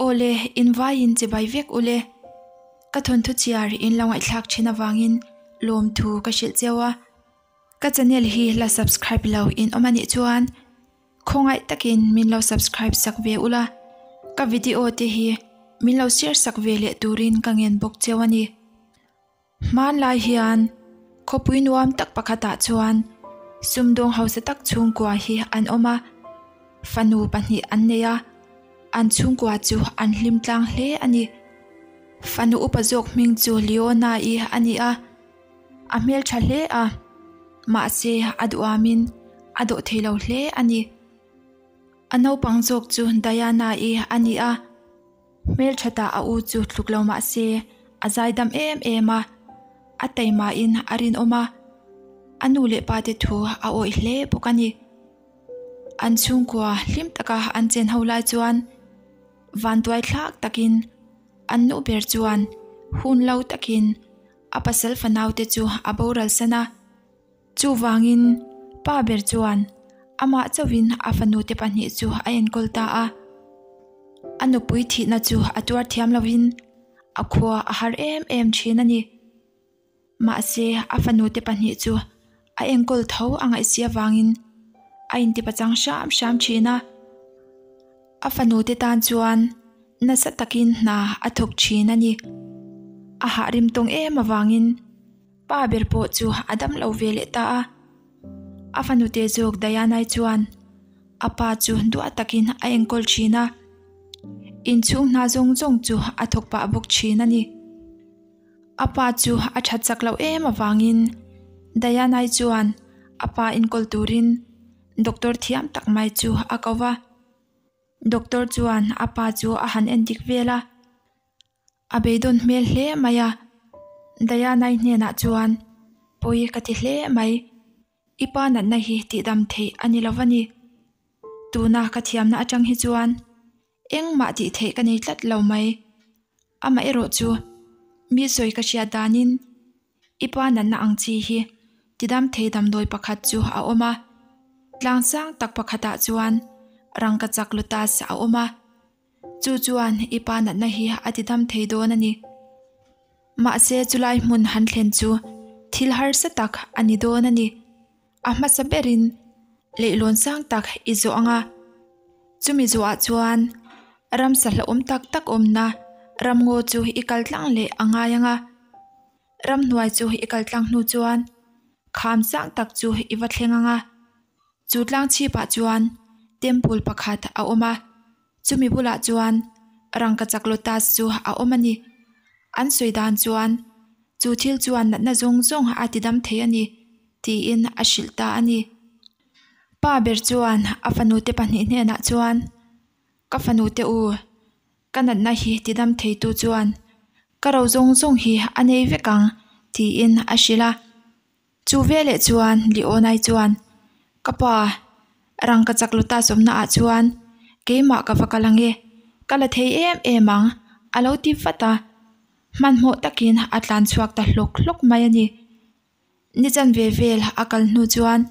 Aw le, invaiin chibai vek u le. Ka thawnthu chhiar in lo ngaihthlak thin avangin lawmthu ka hrilh cheu a. Ka channel hi la subscribe lo in awm anih chuan khawngaih takin min lo subscribe sak ve ula, ka video te hi min lo share sak ve leh turin ka ngen bawk cheu a ni. Hmanlai hian khawpui nuam tak pakhatah chuan sumdawng hausa tak chhungkua hi an awm a, fanu pahnih an nei a, an chhungkua chu an hlim tlang hle a ni. Fanu upa zawk hming chu Leona-i a ni a, a hmeltha hle a, mahse a duhamin a dawh thei lo hle a ni. A naupang zawk chu Diana-i a ni a. Hmelthatah a u chu tluk lo mah se a zaidam em em a, a taimahin a rinawm a, a nu leh pa te thu a awih hle bawk a ni. An chhungkua hlim taka an chen ho lai chuan vanduai thlak takin an nu ber chuan hun lo takin a pasal fanau te chu a boral san a. Chuvangin pa ber chuan amah chauhin a fanute pahnih chu a enkawl ta a. A nupui thihna chu a tuar thiam lovin a khua a har em em thin a ni. Mahse a fanute pahnih chu a enkawl tho a ngaihsi avangin a intipachang hram hram thin a. A fanute tan chuan nasa takin hna a thawk thin a ni. A hah rim tawng em avangin. Pa ber pawh chu a dam lo ve leh ta a. A fanute zawk Diana-i chuan a pa chu duah takin a enkawl thin a, inchhung hna zawng zawng chu a thawk pah bawk thin a ni. A pa chu a that chak loh em avangin Diana-i chuan a pa enkawl turin doctor thiam tak mai chu a ko va. Doctor chuan a pa chu a han endik vel a. A beidawn hmel hle mai a, Diana-i hnenah chuan, Pawi ka ti hle mai, i pa natna hi tihdam theih a ni lo va ni. Tuna ka thiamna atang hi chuan engmah tih theih ka nei tlat lo mai. Amaherawh chu mi sawi ka hriat danin I pa natna ang chi hi tidam thei damdawi pakhat chu a awm a, tlang sang tak pakhatah chuan rangkachak lotus a awm a, chu chuan i pa natna hi a tidam thei dawn a ni. Mahse chulai hmun han thlen chu thil harsa tak a ni dawn a ni. A hmasa berin leihlawn sang tak i zawh ang a, chumi zawhah chuan ramsa hlauhawm tak tak awmna ramngaw chu i kal tlang leh a ngai ang a, ramhnuai chu i kal tlang hnu chuan kham sang tak chu i va thleng ang a, chu tlang chhipah chuan temple pakhat a awm a. Chumi bulah chuan rangkachak lotus chu a awm a ni. An sawi dan chuan chu thil chuan natna zawng zawng a ti dam thei a ni tiin a hrilh ta a ni. Pa ber chuan a fanute pahnih hnenah chuan, Ka fanute u, ka natna hi ti dam theitu chuan ka ro zawng zawng hi a nei vek ang tiin a hrilh a. Chu veleh chuan Leonai chuan, Ka pa, rangkachak luta sawmna ah chuan keimah ka va kal ange, ka la thei em em ang, a lo ti vat a. Hmanhmawh takin a tlan chhuak ta hlawk hlawk mai a ni. Ni chanve vel a kal hnu chuan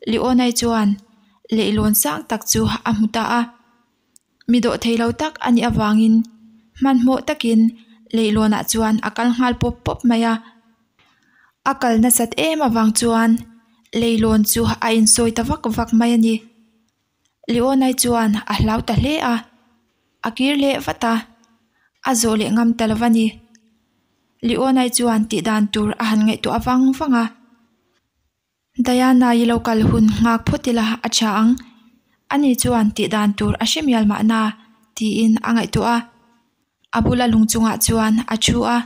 Leonai chuan leihlawn sang tak chu a hmu ta a. Mi dawh thei lo tak a nih avangin hmanhmawh takin leihlawnah chuan a kal nghal pawp pawp mai a. A kal nasat em avang chuan leihlawn chu a insawi ta vak vak mai a ni. Leonai chuan a hlau ta hle a, a kir leh vat a, a zawh leh ngam ta lo va ni. Leonai chuan tih dan tur a han ngaihtuah vang vang a. Diana i lo kal hun nghak phawt ila a tha ang. Ani chuan tih dan tur a hre mial mahna tiin a ngaihtuah a. A bula lung chungah chuan a thu a.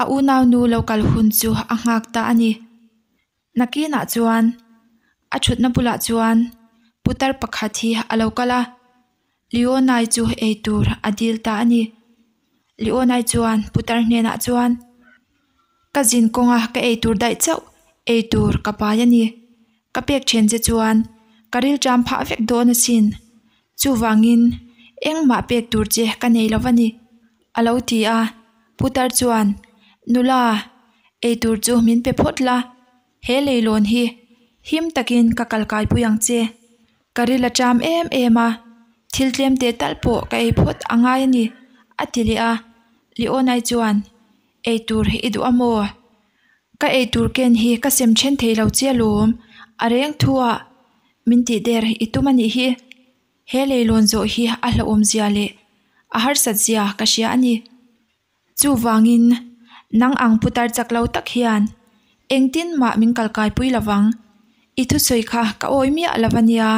A unaunu lo kal hun chu a nghak ta a ni. Nakinah chuan a thutna bulah chuan putar pakhat hi a lo kal a. Leonai chu ei tur a dil ta a ni. Leonai chuan putar hnenah chuan, Ka zin kawnga ka ei tur daih chauh ei tur ka pai a ni. Ka pek then che chuan ka rilṭam phah vek dawn asin. Chuvangin engmah pek tur che ka nei lo va ni, a lo ti a. Putar chuan, Nula, ei tur chu min pe phawt la. He leilawn hi him takin ka kal kaipui ang che. Ka ril a ṭam em em a. Thil tlem te tal pawh ka ei phawt a ngai a ni, a ti leh a. Leonai chuan, Ei tur i duh a maw? Ka ei tur ken hi ka sem then thei lo che alawm, a reng thu ah min tih der i tum a nih hi. He leilawn zawh hi a hlauhawm zia leh a harsat zia ka hria a ni. Chuvangin, nang ang putar chak lo tak hian engtin mah min kalkaipui lovang, i thusawi kha ka awi miah lo a nia,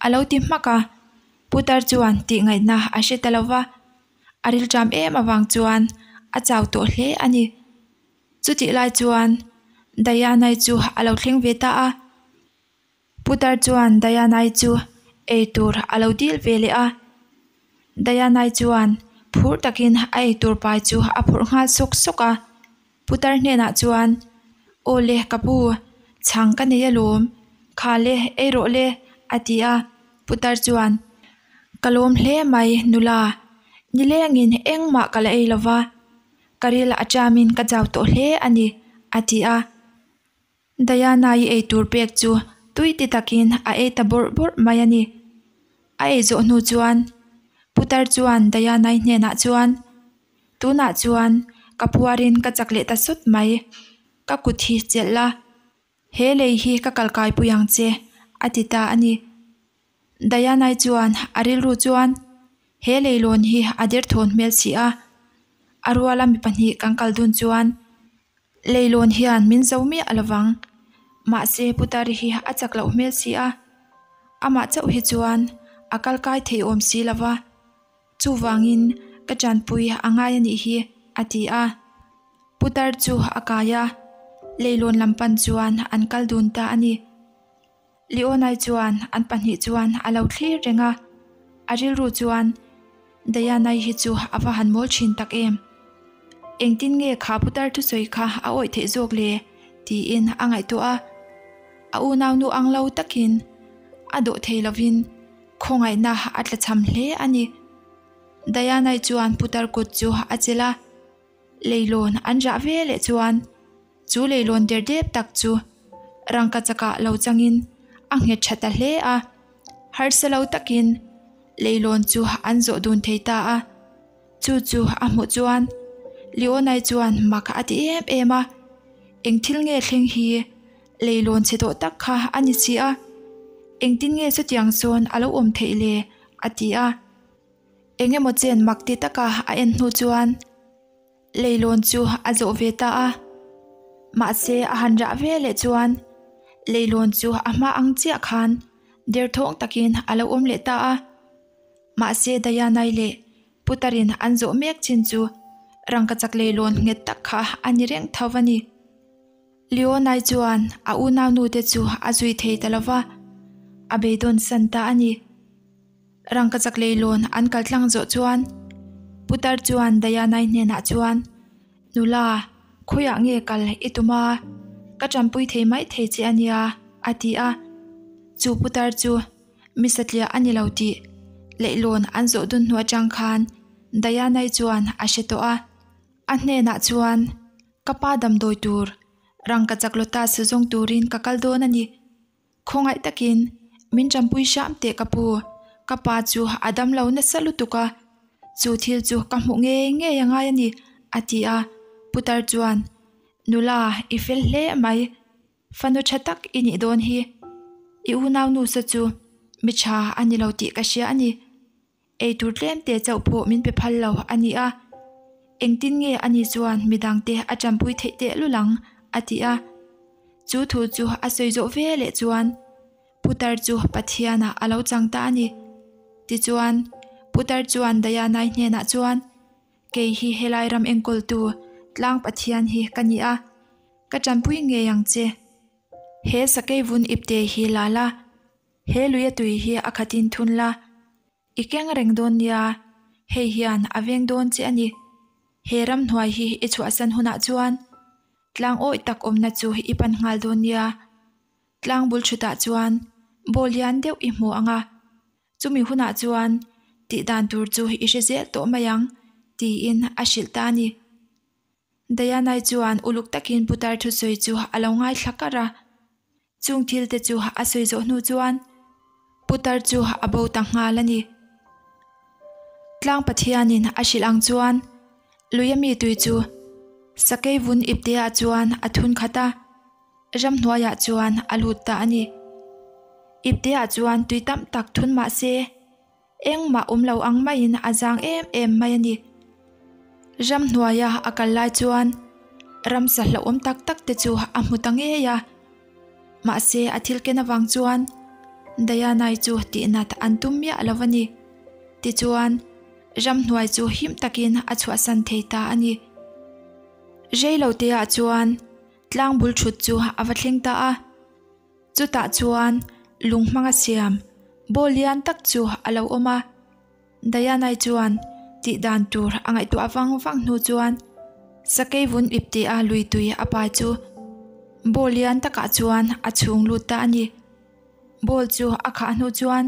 a lo ti hmak a. Putar chuan tihngaihna a hre ta lo va, a rilṭam em avang chuan a chau tawh hle a ni. Chutih lai chuan Diana-i chu a lo thleng ve ta a. Putar chuan Diana-i chu ei tur a lo dil ve leh a. Diana-i chuan phur takin a ei tur pai chu a phurh nghal sawk sawk a. Putar hnenah chuan, Aw le ka pu, chhang ka nei alawm, kha le ei rawh le, a ti a. Putar chuan, Ka lawm hle mai nula, nilengin engmah ka la ei lova, ka ril a ṭamin ka chau tawh hle a ni, a ti a. Diana-i ei tur pek chu tui ti takin a ei ta bawrh bawrh mai a ni. A ei zawh hnu chuan Putar chuan Diana-i hnenah chuan, Tunah chuan ka phuarin ka chak leh ta sawt mai, ka kut hi chelh la, he lei hi ka kal kaipui ang che, a ti ta a ni. Diana-i chuan a rilru chuan, He leilawn hi a derthawn hmel si a, a ruala mi pahnih kan kal dun chuan Leilawn hian min zo miah lovang. Mahse Putari hi a chak loh hmel si a, amah chauh hi chuan a kal kai thei awm si lo va, chuvangin ka tanpui a ngai a nih hi, a ti a. Putar chu a kai a, leilawn lam pan chuan an kal dun ta a ni. Leonai chuan an pahnih chuan a lo thlir reng a, a rilru chuan, Diana-i hi chu a va han mawl thin tak em! Engtin nge kha putar thusawi kha a awih theih zawk le? tiin a ngaihtuah a. A unaunu ang lo takin a dawh thei lovin khawngaihna a tlachham hle a ni. Diana-i chuan putar kut chu a chelh a, leilawn an rah ve leh chuan, Chu leilawn der dep tak chu rangka chakah lo changin a nghet tha ta hle a, harsa lo takin leilawn chu an zawh dun thei ta a. Chu chu a hmuh chuan Leonai chuan mak a ti em em a, Eng thil nge thleng hi leilawn chhe tawh tak kha a ni si a, engtin nge chutiang sawn a lo awm theih le? a ti a. Eng emaw chen mak ti taka a en hnu chuan. Leilawn chu a zawh ve ta a, mahse a han rah ve leh chuan leilawn chu a hma ang chiah khan derthawng takin a lo awm leh ta a. Mahse Diana-i leh Putarin an zawh mek chin chu rangkachak leilawn nghet tak kha a ni reng tho a ni. Leonai chuan a unaunu te chu a zui thei ta lo va, a beidawn san ta a ni. Rangkachak leilawn an kal tlang zawh chuan Putar chuan Diana-i hnenah chuan, Nula, khawiah nge kal i tum a? Ka tanpui thei mai thei che a nia, a ti a. Chu Putar chu mi satliah a ni lo tih leihlawn an zawh dun hnu atang khan Diana-i chuan a hre tawh a. A hnenah chuan, Ka pa damdawi tur rangkachak lotus zawng turin ka kal dawn a ni. Khawngaih takin min tanpui hram teh ka pu, ka pa chu a dam lo nasa lutuk a, chu thil chu ka hmuh ngei ngei a ngai a ni, a ti a. Putar chuan, Nula, i fel hle mai, fanu tha tak i nih dawn hi, i unau nusa chu mi tha a ni lo tih ka hria a ni. Ei tur tlem te chauh pawh min pe phal lo a ni a, engtin nge ani chuan midangte a tanpui theih teh lul ang? a ti a. Chu thu chu a sawi zawh ve leh chuan Putar chu Pathianah a lo chang ta a ni. Tichuan, Putar chuan Diana-i hnenah chuan, Kei hi helai ram enkawltu tlang Pathian hi ka ni a, ka tanpui ngei ang che. He sakei vun ipte hi la la. He luia tui hi a khatin thun la, i keng reng dawn nia, hei hian a veng dawn che a ni. He ramhnuai hi i chhuahsan hunah chuan tlang awih tak awmna chu i pan nghal dawn nia. Tlang bul thutah chuan ball lian deuh i hmu ang a, chumi hunah chuan tih dan tur chu i hre zel tawh mai ang, tiin a hrilh ta a ni. Diana-i chuan uluk takin putar thusawi chu a lo ngaithla kar a. Chung thil te chu a sawi zawh hnu chuan putar chu a bo ta nghal a ni. Tlang Pathianin a hrilh ang chuan lui a mi tui chu sakei vun ipteah chuan a thun khat a, ramhnuaiah chuan a lut ta a ni. Ipteah chuan tui tam tak thun mah se engmah awm lo ang maiin a zang em em mai a ni. Ramhnuaia a kal lai chuan ramsa hlauhawm tak tak te chu a hmu ta ngei a. Mahse a thil ken avang chuan Diana-i chu tihnat an tum miah lo a ni. Tichuan ramhnuai chu him takin a chhuahsan thei ta a ni. Reiloteah chuan tlang bul thut chu a va thleng ta a. Chutah chuan lung hmanga siam ball lian tak chu a lo awm a. Diana-i chuan tih dan tur a ngaihtuah vang vang hnu chuan sakei vun ip tih a lui tui a pai chu ball lian takah chuan a chhung lut ta a ni. Ball chu a khah hnu chuan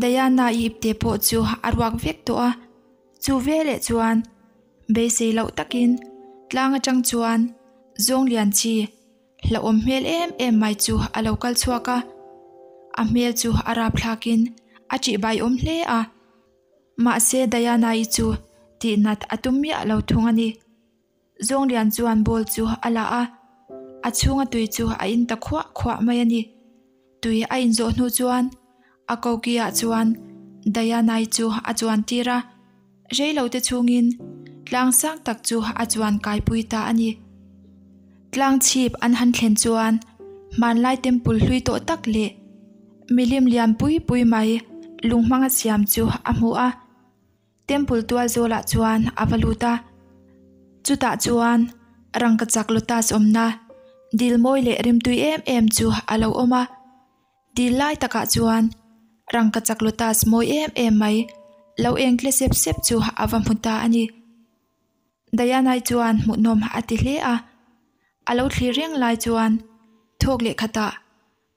Diana-i ipte pawh chu a ruak vek tawh a. Chu veleh chuan beisei loh takin tlang atang chuan zawng lian chi Hlauhawm hmel em em mai chu a lo kal chhuak a, a hmel chu a rap thlakin a ṭihbai awm hle a. Mahse Diana-i chu tihnat a tum miah lo thung a ni. Zawnglian chuan ball chu a la a, a chhunga tui chu a in ta khuah khuah mai a ni. Tui a inzawh hnu chuan A kokiah chuan Diana-i chu a chuan tir a, reilote chhungin tlang sang tak chu a chuan kaipui ta a ni. Tlang chhip an han thlen chuan hmanlai temple hlui tawh tak leh milim lian pui pui mai lung hmanga siam chu a hmu a. Temple tual zawlah chuan a va lut a, chutah chuan rangkachak lotus awmna dil mawi leh rimtui em em chu a lo awm a. Dil lai takah chuan rangkachak lotus mawi em em mai lo eng tle sep sep chu a va hmu ta a ni. Diana-i chuan hmuhnawm a ti hle a, a lo thlir reng lai chuan thawk leh khatah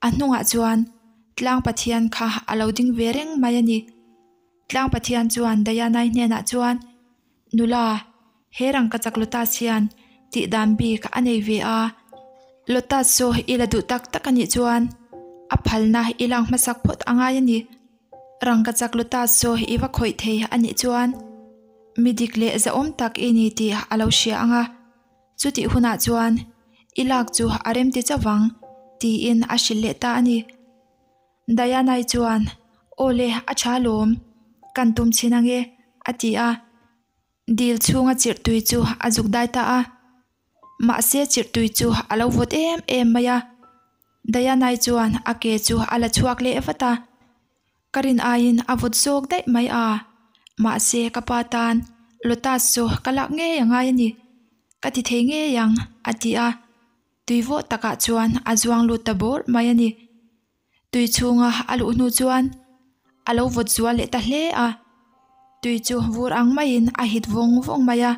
a hnungah chuan tlang Pathian kha a lo ding ve reng mai a ni. Tlang Pathian chuan Diana-i hnenah chuan, Nula, he rangkachak lotus hian tih dan bik a nei ve a, lotus chu i la duh tak tak a nih chuan a phalna i lak hmasak phawt a ngai a ni. Rangkachak lotus chu i va khawih thei a nih chuan mi dik leh zahawm tak i ni tih a lo hria ang a, chutih hunah chuan i lak chu a remti chauh vang tiin a hrilh leh ta a ni. Diana-i chuan, Aw le, a tha lawm, kan tum chhin ange, a ti a. Dil chhunga chirh tui chu a zuk dai ta a. Mahse chirh tui chu a lo vawt em em mai a. Diana-i chuan a ke chu a la chhuak leh vat a. Ka rin aiin a vawt zawk daih mai a, mahse ka pa tan Lotus chu ka lak ngei a ngai a ni, ka ti thei ngei ang, a ti a. Tui vawh takah chuan a zuang lut ta bawrh mai a ni. Tui chhunga a luh hnu chuan a lo vawt zual leh ta hle a. Tui chu vur ang maiin a hit vawng vawng mai a.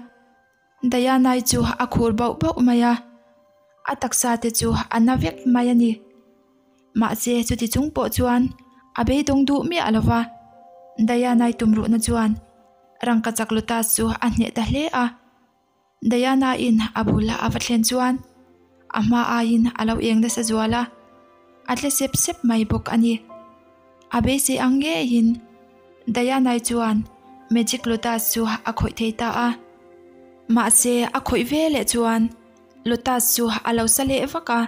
Diana-i chu a khur bauh bauh mai a, a taksa te chu a na vek mai a ni. Mahse chuti chung pawh chuan a beidawng duh miah lo va. Diana-i tumruhna chuan rangkachak lotus chu a hneh ta hle a. Diana-in a bul a va thlen chuan a hma aiin a lo eng nasa zual a, a tle sep sep mai bawk a ni. A beisei ang ngeiin Diana-i chuan Magic Lotus chu a khawih thei ta a. Mahse a khawih ve leh chuan Lotus chu a lo sa leh vak a,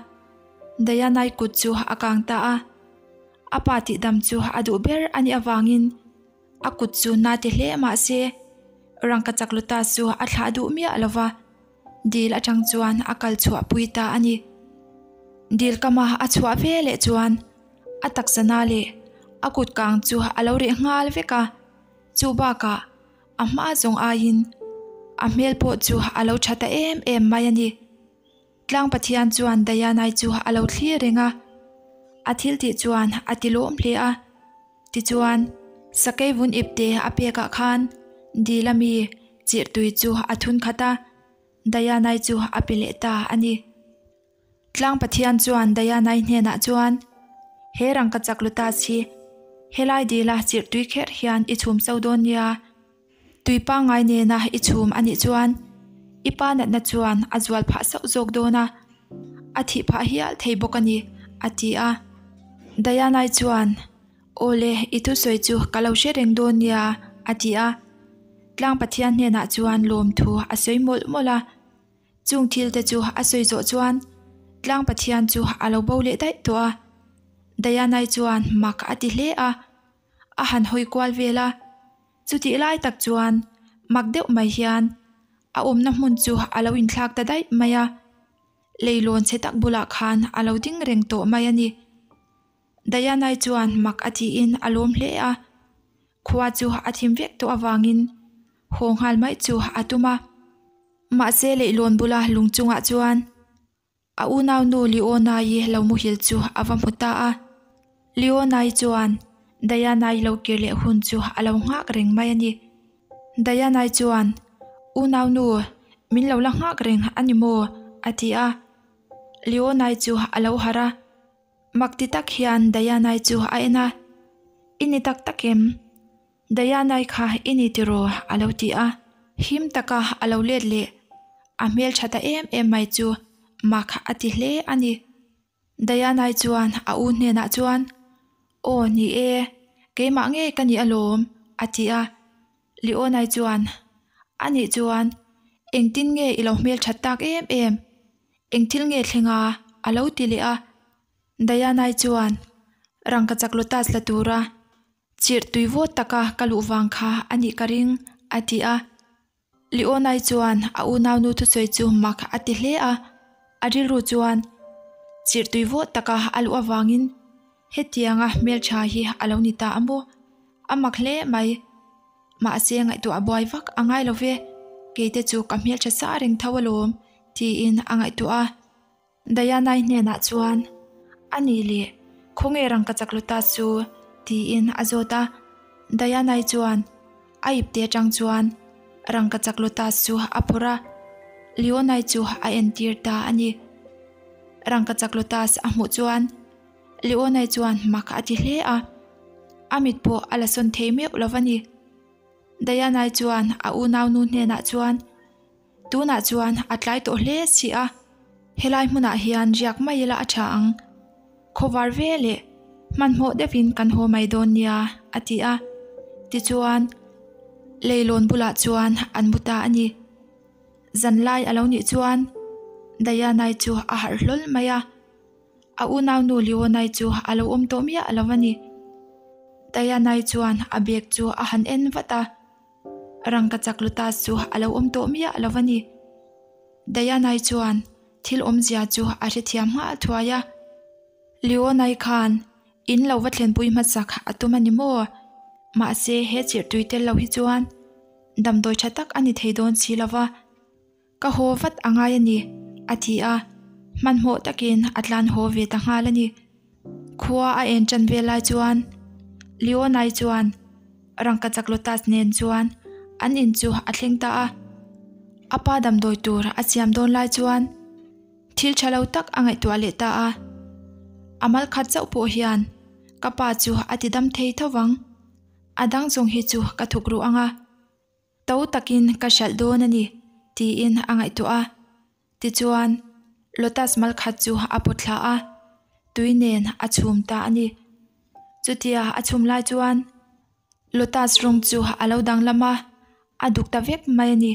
Diana-i kut chu a kang ta a. A pa tihdam chu a duh ber a nih avangin A kut chu na ti hle mah se rangkachak lotus chu a thlah duh miah lo va, dil atang chuan a kal chhuah pui ta a ni. Dil kama a chhuah ve leh chuan a taksa na leh a kut kang chu a lo reh nghal vek a, chu bakah a hma zawng aiin a hmel pawh chu a lo tha ta em em mai a ni. Tlang Pathian chuan Diana-i chu a lo thlir reng a, a thil tih chuan a ti lawm hle a. Tichuan, sakei vun ipte a pekah khan dil ami chirh tui chu a thun khat a, Diana-i chu a pe leh ta a ni. Tlang Pathian chuan Diana-i hnenah chuan, He rangkachak lotus hi helai dila chirh tui kher hian i chhum so dawn nia. Tui pangngai nena i chhum a nih chuan i pa natna chuan a zual phah sauh zawk dawn a, a thih phah hial thei bawk a ni, a ti a. Diana-i chuan, Aw le, i thusawi chu ka lo hre reng dawn nia, a ti a. Tlang Pathian hnenah chuan lawmthu a sawi mawlh mawlh a. Chung thil te chu a sawi zawh chuan Tlang Pathian chu a lo bo leh daih tawh a. Diana-i chuan mak a ti hle a, a han hawi kual vel a. Chutih lai tak chuan mak deuh mai hian a awmna hmun chu a lo inthlak ta daih mai a. Leilawn chhe tak bulah khan a lo ding reng tawh mai a ni. Diana-i chuan mak a tiin a lawm hle a. Khua chu a thim vek tawh avangin haw nghal mai chu a tum a. Mahse leihlawn bula lung chungah chuan a unaunu Leona-i lo muhil chu a va hmu ta a. Leona-i chuan Diana-i lo kir leh hun chu a lo nghak reng mai a ni. Diana-i chuan, Unaunu, min lo la nghak reng a ni maw? a ti a. Leona-i chu a lo harh a. Mak ti tak hian Diana-i chu a en a, I ni tak tak em? Diana-i kha i ni tiraw? a lo ti a. Him taka a lo let leh a hmeltha ta em em mai chu mak a ti hle a ni. Diana-i chuan a u hnenah chuan, Aw ni e, keimah ngei ka ni alawm, a ti a. Leona-i chuan, Anih chuan engtin nge i lo hmelthat tak em em? Eng thil nge thleng a? a lo ti leh a. Diana-i chuan rangkachak lotus la tura chirh tui vawt taka ka luh vang kha a nih ka ring, a ti a. Leona-i chuan a unaunu thusawi chu mak a ti hle a. A rilru chuan chirh tui vawt taka a luh avangin hetianga hmeltha hi a lo ni ta a maw? A mak hle mai. Mahse ngaihtuah buai vak a ngai lo ve, keite chu ka hmeltha sa reng tho alawm, tiin a ngaihtuah a. Diana-i hnenah chuan, A nih leh, khawnge rangkachak luta chu? tiin a zawt a. Diana-i chuan a ipte atang chuan rangkachak luta chu a phawrh a, Leona-i chu a entir ta a ni. Rangkachak lotus a hmuh chuan Leonai chuan mak a ti hle a, a mit pawh a la sawn thei meuh lo va ni. Diana-i chuan a unaunu hnenah chuan, Tunah chuan a tlai tawh hle si a, helai hmunah hian riak mai ila a tha ang. Khawvar ve leh hmanhmawh deuhin kan haw mai dawn nia, a ti a. Tichuan, leilawn bulah chuan an mu ta a ni. Zanlai a lo nih chuan Diana-i chu a harh hlawl mai a. A unaunu Leona-i chu a lo awm tawh miah lo a ni. Diana-i chuan a bag chu a han en vat a, rangkachak lotus chu a lo awm tawh miah lo a ni. Diana-i chuan thil awmzia chu a hrethiam nghal thuai a. Leona-i khan in lo va thlenpui hmasak a tum a ni maw? Mahse he chirhtui tel lo hi chuan damdawi tha tak a ni thei dawn si lo va. Ka haw vat a ngai a ni, a ti a, hmanhmawh takin a tlan haw ve ta nghal a ni. Khua a en tan vel lai chuan Leonai chuan rangkachak lotus nen chuan an in chu a thleng ta a. A pa damdawi tur a siam dawn lai chuan thil tha lo tak a ngaihtuah leh ta a. A mal khat chauh pawh hian ka pa chu a ti dam thei tho vang. A dang zawng hi chu ka thuk ruh ang a. To takin ka hralh dawn a ni, tiin a ngaihtuah a. Tichuan, Lotus mal khat chu a pawt thla a, tui nen a chhum ta a ni. Chutia a chhum lai chuan Lotus rawng chu a lo danglam a, a duk ta vek mai a ni.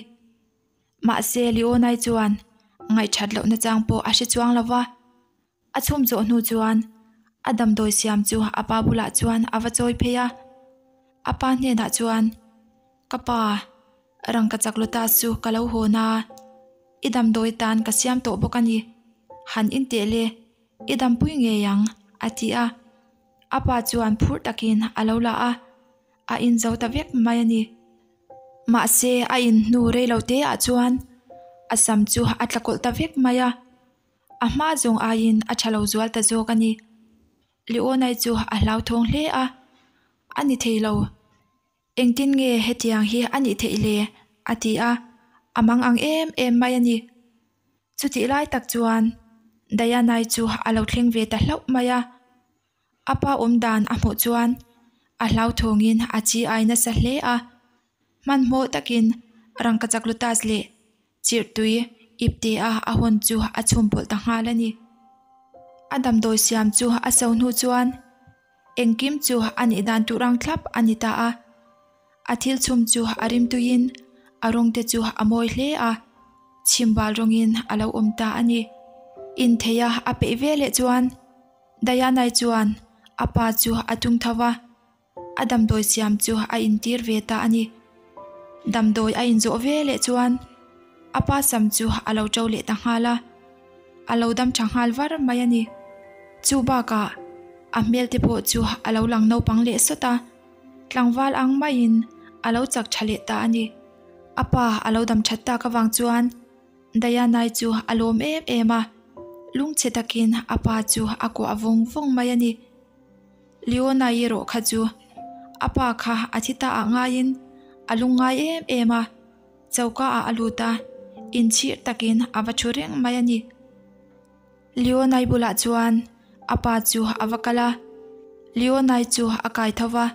Mahse, Leonai chuan ngaihthat lohna chang pawh a hre chuang lo va. A chhum zawh hnu chuan a damdawi siam chu a pa bulah chuan a va chawi phei a. A pa hnenah chuan, Ka pa, rangkachak lotus chu ka lo hawn a, i damdawi tan ka siam tawh bawk a ni. Han inteh le, i dampui ngei ang, a ti a. A pa chuan phur takin a lo la a, a inzo ta vek mai a ni. Mahse a in hnu rei lo te ah chuan a sam chu a tla kawlh ta vek mai a. A hma zawng aiin a tha lo zual ta zawk a ni. Leonai chu a hlauthawng hle a, A ni thei lo. Engtin nge hetiang hi a nih theih le? a ti a, a mang ang em em mai a ni. Chutih lai tak chuan Diana-i chu a lo thleng ve ta hlauh mai a. A pa awm dan a hmuh chuan a hlauthawngin a chi ai nasa hle a. Hmanhmawh takin rangkachak lotus leh chirhtui ipte a a hawn chu a chhum pawlh ta nghal a ni. A damdawi siam chu a so hnu chuan engkim chu a nih dan tur ang thlap a ni ta a. A thil chhum chu a rimtuiin. A rawng te chu a mawi hle a, chhimbal rawngin a lo awm ta a ni. Intheia a peih ve leh chuan Diana-i chuan a pa chu a tung tho va, a damdawi siam chu a intir ve ta a ni. Damdawi a inzawh ve leh chuan a pa sam chu a lo to leh ta nghal a, a lo dam tha nghal var mai a ni. Chu bakah a hmel te pawh chu a lo lang naupang leh sawt a. Tlangval ang maiin a lo chak tha leh ta a ni. A pa a lo dam that tak avang chuan Diana-i chu a lawm em em a, lungchhe takin a pa chu a kuah vawng vawng mai a ni. Leona-i erawh kha chu a pa kha a thi ta ah ngaiin a lungngai em em a, choka ah a lut a, inchhir takin a va thu reng mai a ni. Leonai bulah chuan a pa chu a va kal a, Leonai chu a kai tho va,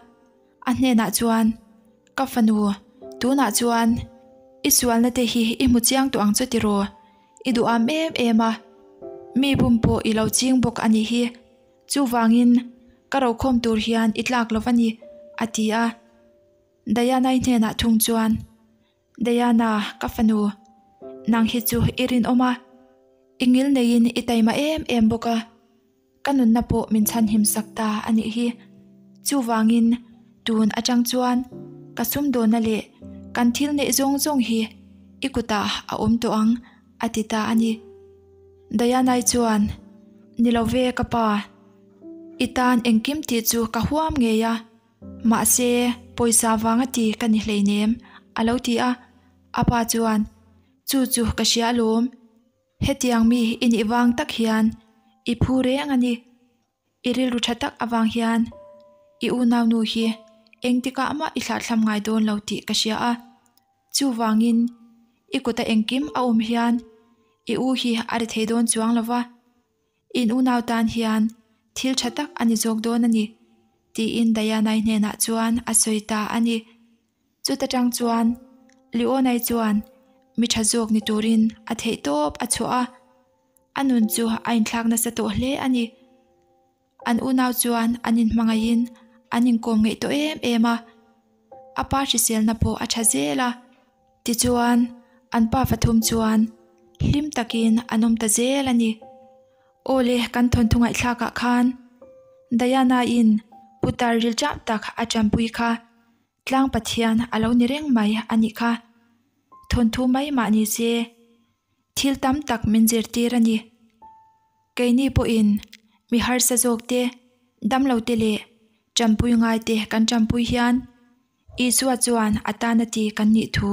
a hnenah chuan, Ka fanu, tunah chuan i sualna te hi i hmu chiang tawh ang chu tiraw? I duham em em a, mi bum pawh i lo ching bawk a nih hi, chuvangin ka rokhawm tur hian i tlak lo va ni, a ti a. Diana-i hnenah thung chuan, Diana, ka fanu, nang hi chu i rinawm a, i ngil neiin i taima em em bawk a, ka nunna pawh min chhanhim sak ta a nih hi. Chuvangin, tun atang chuan ka sumdawnna leh kan thil neih zawng zawng hi i kutah a awm tawh ang, a ti ta a ni. Diana-i chuan, Ni lo ve ka pa, i tan engkim tih chu ka huam ngei a. Mahse, pawisa vanga ti ka ni hleinem, a lo ti a. A pa chuan, Chu chu ka hria alawm. Hetiang mi i nih vang tak hian i phu reng a ni. I rilru tha tak avang hian i unaunu hi engtikah mah i thlahthlam ngai dawn lo tih ka hria a. Chuvangin, i kuta engkim a awm hian i u hi a ri thei dawn chuang lo va. In unau tan hian thil tha tak a ni zawk dawn a ni, tiin Diana-i hnenah chuan a sawi ta a ni. Chuta tang chuan Leona-i chuan mi tha zawk ni turin a theih tawp a chhuah a, a nun chu a inthlak nasa tawh hle a ni. An unau chuan an inhmangaihin an inkawm ngeih tawh em em a, a pa hriselna pawh a tha zel a. Tichuan, an pa fathum chuan hlim takin an awm ta zel a ni. Aw le, kan thawnthu ngaihthlakah khan Diana-in putar rilṭam tak a ṭanpui kha Tlang Pathian a lo ni reng mai a nih kha. Thawnthu mai mah ni se, thil tam tak min zirtir a ni. Keini pawhin mi harsa zawk te, damlo te leh ṭanpui ngai te kan ṭanpui hian Isua chuan a tana ti kan nih thu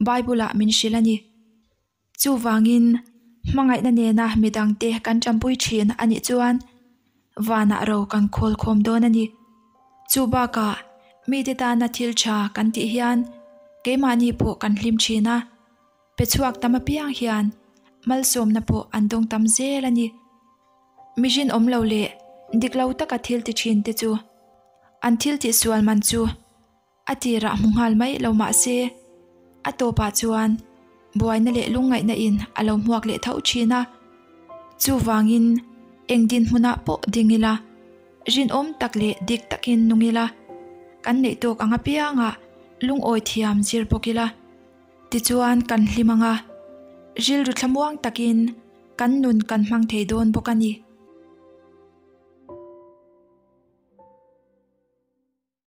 Bible-ah min hrilh a ni. Chuvangin, hmangaihna nena midangte kan ṭanpui ṭhin a nih chuan vanah ro kan khawl khawm dawn a ni. Chu bakah, mite tana thil ṭha kan tih hian keimahni pawh kan hlim ṭhin a, pe chhuak tam apiang hian malsawmna pawh an dawng tam zel a ni. Mihrin awm lo leh dik lo taka thil ti ṭhin te chu an thil tihsual man chu a tirah hmu nghal mai lo mah se, a tawpah chuan buaina leh lungngaihna in a lo hmuak leh tho thin a. Chuvangin eng dinhmunah pawh ding ila, rinawm tak leh dik takin nung ila, kan neih tawk ang apiangah lungawi thiam zir bawk ila. Tichuan kan hlim ang a, rilru thlamuang takin kan nun kan hmang thei dawn bawk a ni.